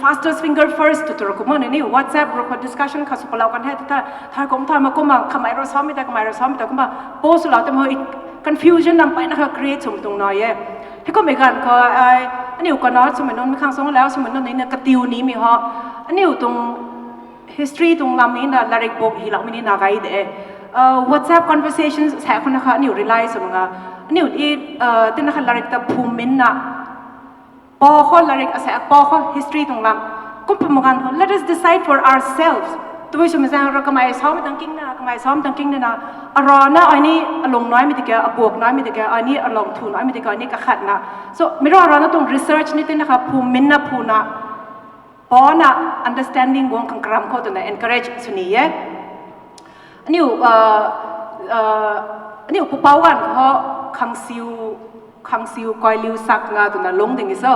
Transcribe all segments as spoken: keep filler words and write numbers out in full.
Pastor's finger first tu tu kumna ni WhatsApp group khou discussion kha sw palau kan he ta, thai kum thai ma kumna kamei rui samei ta, kamei rui samei ta kumna post lou te mo, confusion nam peyna kha create sw tuang na e. Hei kummei ganv khou ai, aniu kana swmei nunc mi khang song lau swmei nunc ni na katiu nimei ho, aniu tuang history tuang lam ni na latrik book hi lou mi ni na gai de. Uh, WhatsApp conversations sa khou na kha aniu rely sw nga. Aniu i, uh, tina kha latrik ta phum min na. Pou khou latrik asa pou khou history tuang lam. Kum pum ganv khou, let us decide for ourselves. Tabui swmei zaeng rui kamei samei tang king na, kamei samei tang king na na. Arana ai ni alung naimei tiki, abuak naimei tiki, ai ni alung thu naimei tiki, ai ni kakhat na. So, mei rui arana tuang research ni tina kha phum min na phu na. Pou na understanding guang khang karam khou twna encourage sw ni e. Aniu, uh, uh, aniu pupou ganv khou khangsiu, khangsiu kailiu sak nga twna lung ding e so.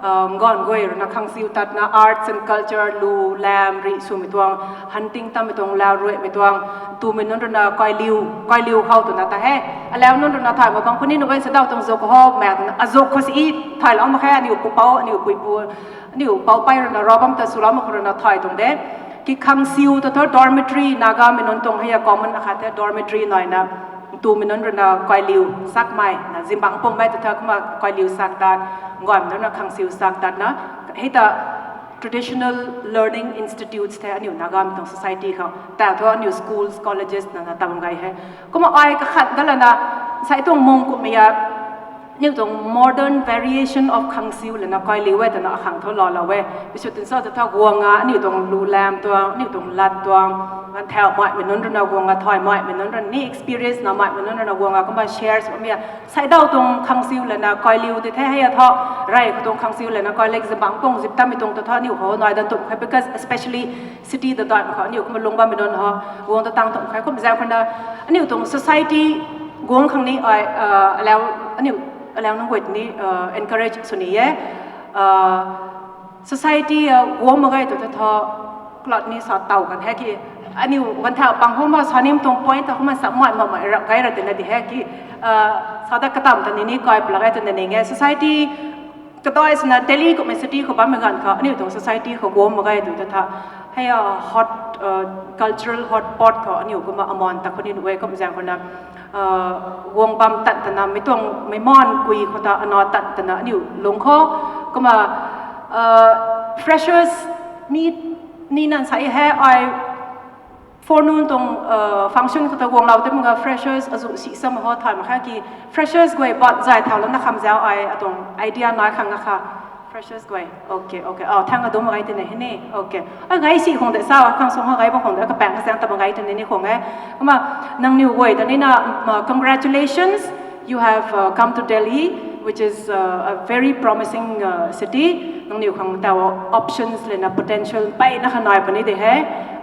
Uh, ngan guay rui na khangsiu tatna arts and culture lu lam ri swmei tuang, hunting tamei tuang, lau ruimei tuang, tumei nunc rui na kailiu, kailiu khou twna ta he. Alau nunc rui na thay ma bang khou ni nu e sa dau tuang zuk ho mak twna, azuk khou si i thay lou mak khe aniu pupou, aniu puipu, aniu pou pey rui na rou bam ta swlou mak khou rui na thay tuang de. Ki khangsiu ta thu dormitory, Nagamei nunc tuang hei a common akhat the dormitory nai na, tumei nunc rui na kailiu sakmei na, zingbangc pummei ta thu kumna kailiu sak tat, nganmei nunc na khangsiu sak tat na, hei ta traditional learning institutes the aniu Nagamei tuang society khou. Ta thu aniu schools, colleges na na tabam gay he. Kumna ai kakhat da lana, sai tuang mung kummei a, aniu tuang modern variation of khangsiu lana kailiu e twna akhang thu lou lou e. Pisu tin sa ta thu guang a, aniu tuang lu lam tuang, aniu tuang lat tuang, ganv thau maimei nunc rui na guang a, thay maimei nunc rui ni experience na maimei nunc rui na guang a, kumna share swmei a. Sai dau tuang khangsiu lana kailiu de the hei a thu, rey khou tuang khangsiu lana kailiu zingbangc pung zip tamei tuang ta thu aniu khou nai dan tum khe, because especially city ta daimei khou aniu kumna lung bammei nunc ho, guang ta tang tum khe, kum zaeng khou na, aniu tuang society guang khang ni ai, uh, alau, aniu, alau nunc guay ni, uh, encourage sw ni e. Uh, society, uh, guang mak gay tu ta thu, cloth ni sa tau kan he ki, aniu ganv thau pang khou ma sa nim tuang point ta khou ma sa mai ma mai rap gay ra tina di he ki, uh, sa ta katam ta ni ni kai pla gay twna ning e. Society, kadai swna Delhi kummei city khou bammei ganv khou, aniu tuang society khou guang mak gay tu ta tha. Hei a hot, uh, cultural hotpot khou aniu kumna aman ta khou ni nu e, kum zaeng khou na, uh, guang bam tat tana, mei tuang mei man kui khou ta ana tat tana aniu lung khou. Kumna, uh, freshers meet ni nan sa e he ai, forenoon tuang, uh, function khou ta guang lou te mak ga freshers azu si sam ho thay mak kha ki, freshers guay bat zay thau lana kham zau ai atuang idea nai khang na kha. Freshers guay. Okay, okay. Oh, thang adum gai tina he ni. Okay. Ai gai si khong de sa, khang song ha gai ba khong de, kapang ka zaeng ta ba gai tina ni khong e. Kumna, nangniw guay ta ni na, um, uh, congratulations. You have, uh, come to Delhi, which is, uh, a very promising, uh, city. Nangniw khang tau options lana potential peyna kha nai puni de he.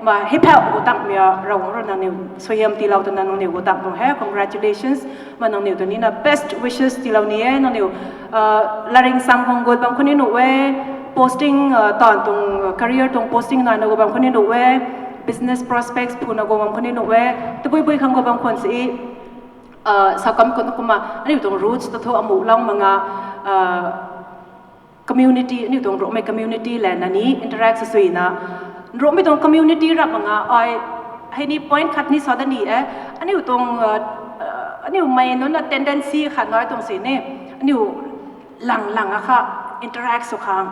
Ma hei phau gu tangmei a, Ravguangc rui nangniw suaihiam tiilou twna nangniw gu tang tuang he. Congratulations. Ma nangniw ta ni na best wishes tiilou ni e. Nangniw, uh, latrik sang khang gut bam khou ni nu e, posting, uh, taanv tuang, uh, career tuang posting naina gut bam khou ni nu e, business prospects phuna gut bam khou ni nu e, tabui bui khang gut bam khwan si, uh, sa kam khou kumna aniu tuang roots ta thu amu lang mak nga, uh, community, aniu tuang Rongmei community lana ni interact sa suina, Rongmei tuang community rap mak nga ai, hei ni point khat ni sa da ni e, aniu tuang, uh, uh, aniu mei nunc na tendency khat nai tuang si ni, aniu lang lang a kha interact sw khang,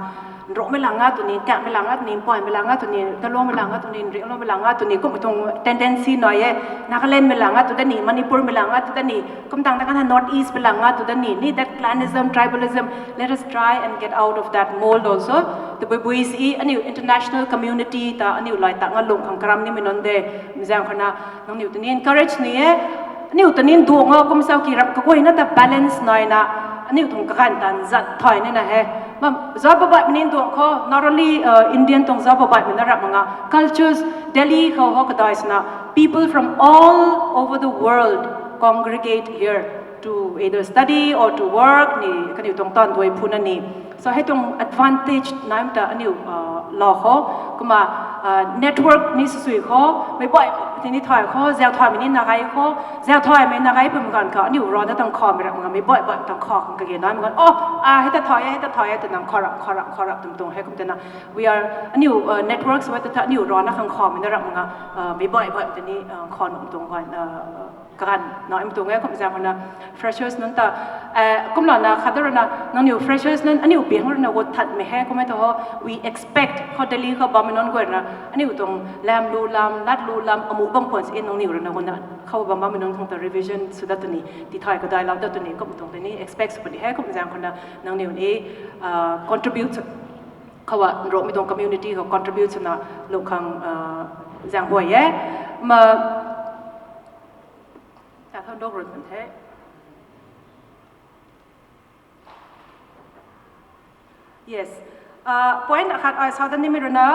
Rongmei lang nga tu ni, Kamei lang nga tu ni, Poimei lang nga tu ni, Talongmei lang nga tu ni, Ringlongmei lang nga tu ni, kum tuang tendency nai e, Nagalandmei lang nga tu da ni, Manipurmei lang nga tu da ni, kum tang ta kan North Eastmei lang nga tu da ni, ni that clanism, tribalism, let us try and get out of that mold also. Tabui bui si, aniu international community ta, aniu lai ta nga lung khang karam nimei nunc de, mei zaeng khou na, nangniw ta ni encourage ni e, aniu ta ni nduang a kum sau ki rap kaguayna ta balance naina, aniu tuang kaganv tan zat thay ni na he. Ma, zat babaihmei ni nduang khou, not only, uh, Indian tuang zat babaihmei na rap mak nga, cultures, Delhi khou ho kadai swna, people from all over the world congregate here to either study or to work ni, kaniw tuang taanv duai phuna ni. So hei tuang advantage naimei ta aniu, uh, lou khou, Kumna network ni sw sui khou, mei buai tini thay khou, zau thaymei ni nagai khou, zau thaymei nagai pum ganv khou, aniu rana tang khaumei rak nga, mei buai buai tang khou khang kage nai mei ganv, oh, a, hei ta thay e, hei ta thay e, twna khou rap, khou rap, khou rap tum tuang hei kum twna, we are, aniu network sw ta tha, aniu rana khang khaumei na rak nga, mei buai buai tini khou num tuang ganv, kaganv na im tuang e kum zaeng khou na, freshers nunc ta, kumlana khat rana nangniw freshers nunc aniu biang rana gut thatmei hei kummei ta ho, we expect khou Delhi khou bammei nunc guay rana aniu tuang lam lu lam, lat lu lam, amu bam khwan si nangniw rana guna khou bam bammei nunc khang ta revision sw dat tw ni, tithay kadailou dat tw ni, kum tuang tei ni expect sw puni hei kum zaeng khou na, nangniw ni contribute khou a, Nruangmei tuang community khou contribute swna lung khang zaeng huay e. Ma, ta thon dok run the. Yes. Point akhat ai sa dat nimei runa,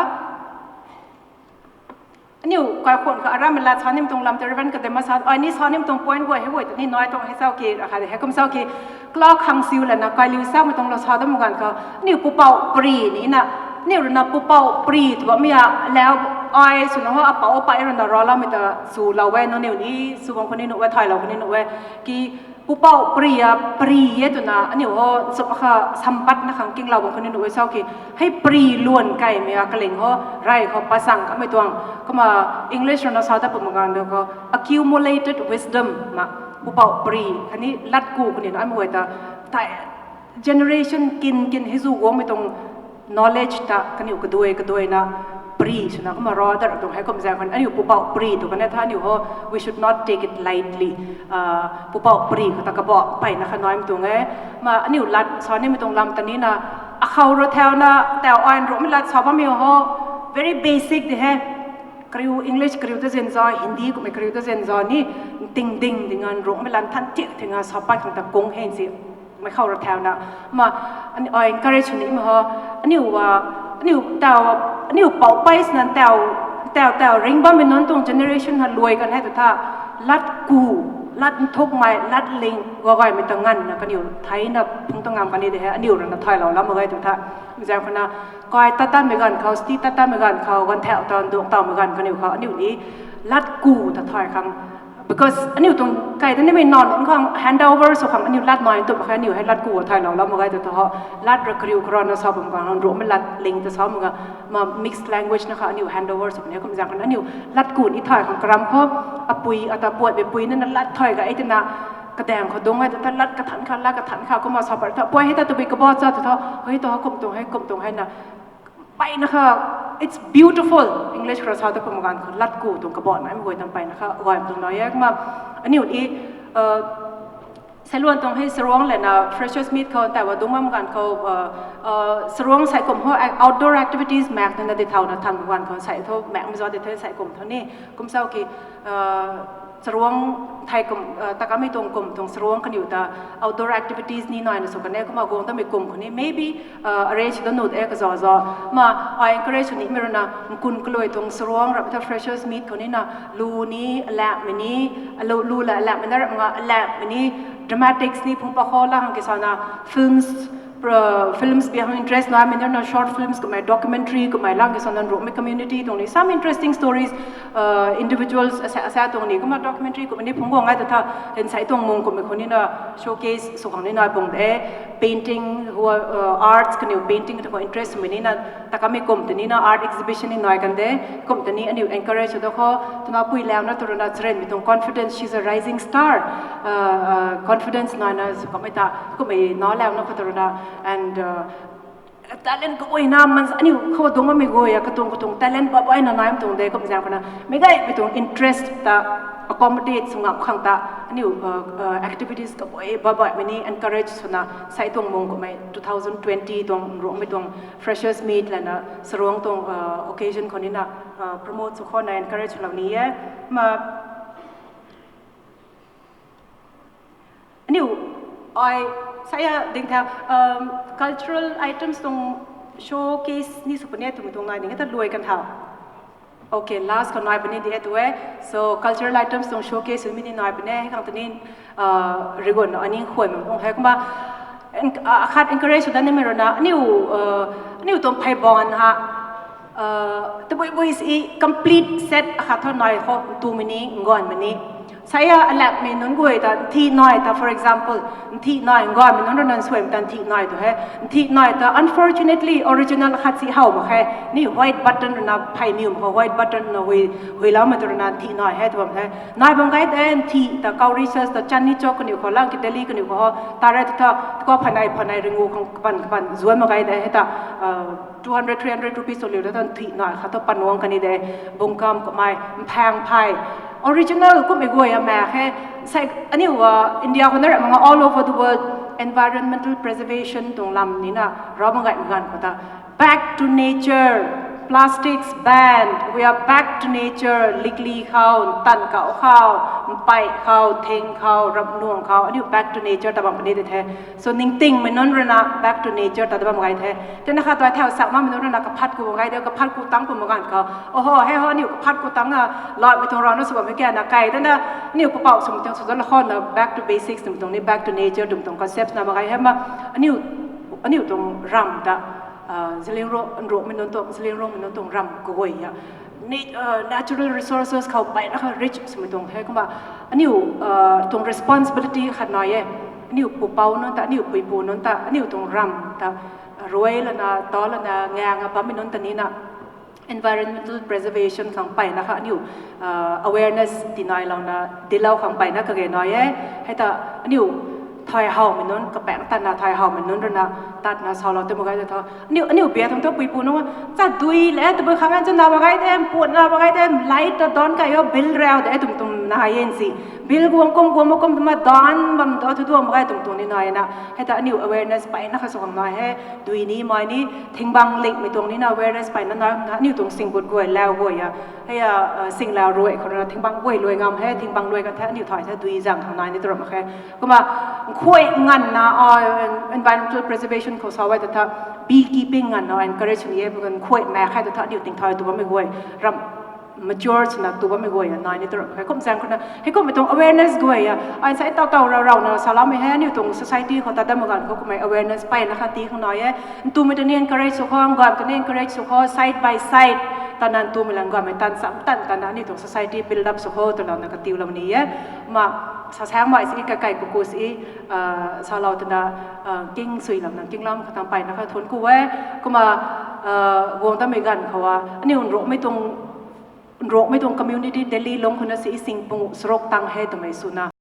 aniu kaikhun kha aramei lat sa nim tuang lam tei Reverend Kadema sa, ai ni sa nim tuang point guay hei guay ta ni nai tuang hei sau ki, akhat hei kum sau ki, klau khang siu lana kailiu saumei tuang lou sa dat mu ganv khou, aniu pupouc pri ni na, aniu runa pupouc pri tw bammei a, lau ai swna ho apouc apai runa raloumei ta swlou e, nangniw ni sw bam khou ni nuh e, thaylou khou ni nuh e, ki pupouc pri a, pri e twna aniu ho nchumh kha sampatna khang kinglou bam khou ni nuh e sau ki, hei pri luan kaimei a kaling ho, rey khou pachang kamei tuang, kumna English runa sa dat pum ganv khou accumulated wisdom ma, pupouc pri khatni latku khatni na amei guay ta, tei generation kin kin hei zu guangmei tuang knowledge ta kaniw kaduai kaduaina pri swna kumna ra dat tuang hei kum zaeng khou aniu pupouc pri tw kan e tha aniu ho, we should not take it lightly. Pupouc pri khou ta kabah mpeyna kha naimei tuang e. Ma aniu lat sa nimei tuang lam ta ni na, akhou ru thauna tau ai Nruangmei lat sa bammei ho, very basic de he. Kariu English kariu ta zin za, Hindi kummei kariu ta zin za ni, nting ding dinga Nruangmei lat than tik tinga sa pat khang ta kung hei si, mei khou ru thauna. Ma, ai encourage ni mei ho, aniu a, aniu tau, aniu pou pei sina tau, tau tau ring bammei nunc tuang generation ha luai kan hei ta tha, latku, lat nthukmei, lat ling gagaymei ta nganvna kaniw theina phung ta ngam kan ni de he, aniu rana thaylou lam mak ge tu tha. Zaeng khou na, kai tat tanmei ganv khou, sti tat tanmei ganv khou, ganv thau tan duang tawmei ganv kaniw khou aniu ni latku ta thay khang, because aniu tuang kai ta nimei nac nunc khang handover sw khang aniu lat nai tu mak khe, aniu hei latku thaylou lam mak ge tu tha ho, lat ra kariu kharana sa bam khang Nruangmei lat ling ta sa mak ga, ma mixed language na kha aniu handover sw puni kum zaeng khou na aniu latku ni thay khang karam khou, apui ata puatmei pui na na lat thay ga e twna, kadaeng khou dung e ta tha lat kathan kha, lat kathan kha kumna sa pat tha, puai hei ta tabui kabah cha ta tha, hei ta kum tuang hei, kum tuang hei na, mpeyna kha, it's beautiful, English khou ra sa ta pum ganv khou latku tuang kabah naimei guay ta mpeyna kha gay tuang na e kumna, aniu ni, sailuan tuang hei Saruang lana freshers meet khou tau a dungc bam ganv khou, Saruang sai kum ho outdoor activities mak twna di thauna thang ganv khou sai thu makmei za di the sai kum thu ni, kum sau ki, Saruang thei kum, ta kamei tuang kum tuang Saruang kaniw ta outdoor activities ni naina sw kan e kumna guang tamei kum khou ni maybe arrange da nuh e kaza za, ma, ai encourage sw nimei runa, nkun kalui tuang Saruang rap ta freshers meet khou ni na, lu ni, alamhmei ni, alu lu la alamhmei na rap nga alamhmei ni, dramatics ni phungc pa khou la khang ki sana, films, films bi khang interest naimei na short films kummei, documentary kummei lang ki sana Nruangmei community tuang ni some interesting stories, individuals asa asa tuang ni kumna documentary kummei ni phungc guang e ta tha, nsei tuang mung kummei khou ni na showcase sw khang ni nai pung de, painting, arts kaniw painting ta khou interest swmei ni na, ta kamei kum tei ni na art exhibition ni nai kan de, kum tei ni aniu encourage da khou, twna pui launa ta runa charenmei tuang confidence, she's a rising star, confidence naina sw kamei ta kummei na launa khou ta runa, and talent kaguayna man aniu khou dungc bammei guay a katuang katuang talent babaina naimei tuang de kum zaeng khou na, meic gaymei tuang interest ta accommodate sw ngam khang ta, aniu activities kaguay babaimei ni encourage swna sai tuang mung kummei two thousand twenty tuang Nruangmei tuang freshers meet lana Saruang tuang occasion khou ni na promote sw khou na encourage swlou ni e. Ma, aniu, ai, saya ding tha, cultural items tuang showcase ni sw puni e twmei tuang nai ding e ta luai kan tha. Okay, last khou nai puni di e tu e. So cultural items tuang showcase mi ni nai puni e, hei khang tei ni, rigun aning khuay mak tuang hei kumna, akhat encourage sw dat nimei runa aniu, aniu tuang pheyban ha Tabui bui si complete set akhat thu nai khou ntumei ni, nganvmei ni. Saya alakmei nunc guay ta nthi nai ta, for example, nthi nai nganvmei nunc rui na nsuaimei ta nthi nai tu he. Nthi nai ta unfortunately original khat si how mak khe. Ni white button rui na phey niw mak khou white button rui na hui, huiloumei tu rui na nthi nai he tu bam the. Nai bam gai de nthi ta kau research ta Chandni Chowk kaniw khou lang ki Delhi kaniw khou ho. Tare tu tha, tu khou phanei phanei ringu khang kapan kapan zuan mak gai de he ta. Two hundred, three hundred rupees tw liu ta tan thi nai khat thu panuang kani de, bungkam kamei, mphang phey. Original kummei guay a mak khe, sei aniu, India khou na ramh mak nga all over the world environmental preservation tuang lam nina, rau bam gaymei ganv khou ta. Back to nature, plastics ban, we are back to nature, likli khou, ntan kau khou, mpey khou, thing khou, ramnuang khou, aniu back to nature ta bam puni de the. So ningtingmei nunc rui na back to nature ta da bam gai the. Tina khat tu thau sak makmei nunc rui na kaphat ku bam gai de, kaphat ku tang pu mak ganv khou. Oho, hei ho, aniu kaphat ku tang a, loimei tuang rau na sw bammei kiana kai tana, aniu papouc swmei tuang sw zan la khou na back to basics twmei tuang ni, back to nature twmei tuang concept na mak gai he ma, aniu, aniu tuang ramv ta, Zeliangrong, Nrongmei nunc tuang, Zeliangrongmei nunc tuang ramv kaguay a. Natural resources khou mpeyna kha rich swmei tuang the kumna, aniu tuang responsibility khat nai e. Aniu pupouc nunc ta, aniu puipu nunc ta, aniu tuang ramv ta, ruai lana, ta lana, ngang a bammei nunc ta nina, environmental preservation khang mpeyna kha aniu awareness tinailouna, dilou khang mpeyna kage nai e. Hei ta aniu thay howmei nunc, kapang tanna thay howmei nunc rui na, tatna salou tw mak gai de tho. Aniu, aniu bia thang thu puipu nunc, cha dui le, tabui khang an chana mak gai de, mputna mak gai de, light ta don kai o, bill rau de, twmei tuang nai e si. Bill guang kum guang mak kum twna don bam tu thu duang mak gai twmei tuang ni nai na. Hei ta aniu awareness mpeyna kha sw khang nai he, dui ni mai ni, thingbang lingmei tuang nina awareness mpeyna nai na, aniu tuang singbut guay, lau guay a. Hei a, singlau ruai khou na thingbang guay luai ngam he, thingbang luai kan the, aniu thay the, dui zang khang nai ni tu ram mak khe. Kumna, nkhuay nganvna, environmental preservation khou sa e ta tha, beekeeping nganvna encourage ni e, nkhuay mak khe ta tha, aniu tingthay tu bammei guay, ramh mature swna tu bammei guay a nai ni tu ram mak khe. Kum zaeng khou na, hei kummei tuang awareness guay a, ai sai taw taw rau rau na saloumei he, aniu tuang society khou ta dam ganv khou kummei awareness mpeyna kha ti khang nai e. Ntumei ta ni encourage sw khou, nganvmei ta ni encourage sw khou, side by side, tana ntumei lang nganvmei tan sam tan tana aniu tuang society build up sw khou twlouna katiulou ni e. Kumna, sa saeng mai si, kakai kuku si, salou twna, king suilouna, kinglam khatang mpeyna kha thuanc ku e. Kumna, guang dammei ganv khou a, aniu Nrongmei tuang, Nrongmei tuang community Delhi lungc khou na si sing pungu saruk tang he twmei swna.